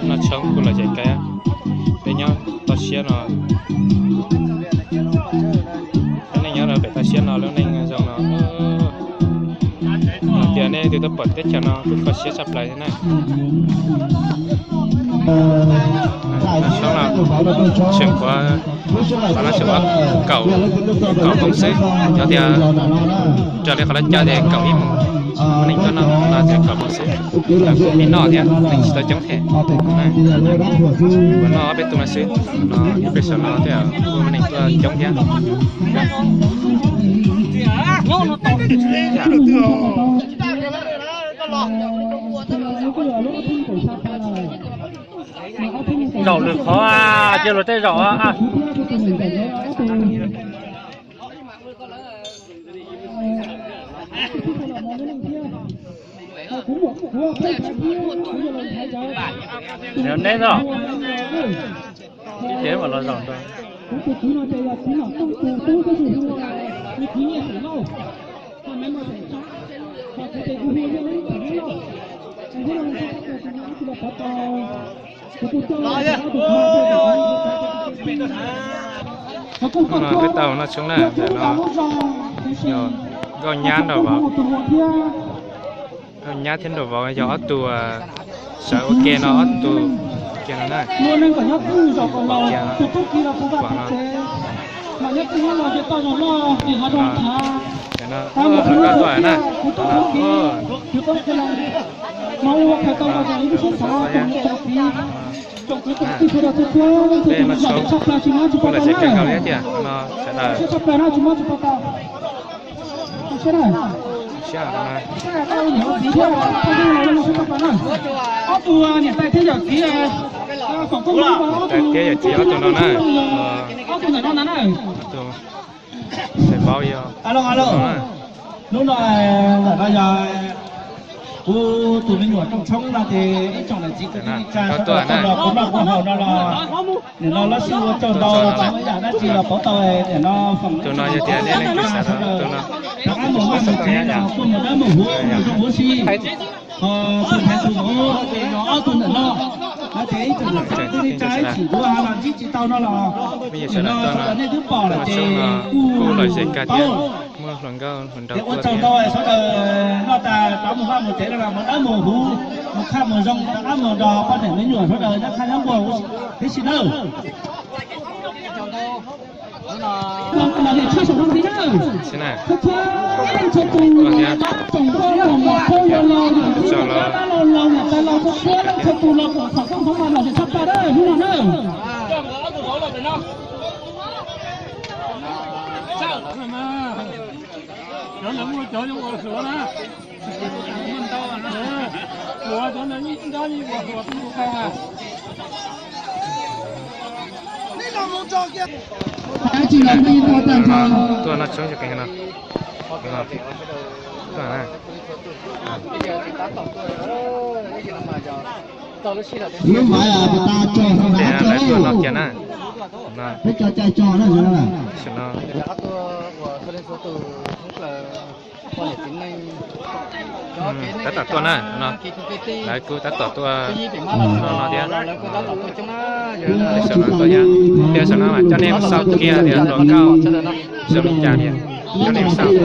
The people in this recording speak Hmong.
No tshoob kuj los zem kawg, peb nyob toj siab no, lub neej nyob rau pem toj siab no lub neej zoo no. Hais tias nej twb tuaj pom teb chaws no kuj kho siab tshaj plaws thiab na. Tseem qhuav, qhov no tseem qhuav kaum, kaum moos xwb, yog tias raws li qhov lawv cai tias kaum ib moos, neeg tuaj noj no tseem kaum moos xwb. Lawv kuj pib noj thiab, neeg tsis tau coob thiab. Kuv noj ob peb tug no xwb, no ib peb saum no thiab, neeg tuaj coob thiab. Zaum lwm qhov, cia luag tej zaum. Neb no, ces mas los zaum nrog. Peb tau noj tshoob na, ntawm no yog Nkauj Nyab nraug vauv. Nkauj Nyab thiab nraug vauv yog ob tug sawv ua ke no, ob tug ua ke no na. Ua ke no. Ntawm no, ntawm no tuaj na. Peb no tshoob kuj los zem kawg nkaus li thiab no sawv daws. Niam tais thiab yawm txiv ob tug no na. Tus xeem vauv yog. Hnub no ntawm no yog kuv tus me nyuam rooj tshoob no ces ib tsoom niam txiv kwv tij neej tsa sawv daws tuaj los kuv noj kuv haus no los nim no lab sij ua tsaug ntau, txog yam dab tsi los pauv tau nim no. Tus no yog tias nej leej twg xav los tus no, rov qab mus vaj mus tsev los kuj mus dawb mus huv mus zoo huv si. Ho tus ntawm tus vauv ces yog ob tug ntawm no, no ces ib tsoom niam txiv kwv tij neej tsa ib txwm kuv los ntsib tsis tau no los nim no sawv daws nej twb pom lawm ces kuj los zem kawg thiab. Ces ua tsaug ntau sawv daws noj tas rov mus vaj mus tsev no los mus dawb mus huv mus khaj mus zoo rov qab mus nrog poj niam me nyuam sawv daws nyob khaj nyob nkuaj huv tib si nawb. Tuaj noj tshoob xyoo no. Lub maiv puas tas tso, lawv tuaj noj kiag na. Peb cov cai tso na. Tab tom tuaj na no. Lawv kuj tab tom tuaj no no thiab. Saum no tuaj thiab, saum no mas coj nej mus xauj kiag tias hluas nkauj zoo li cas thiab, coj nej mus xauj.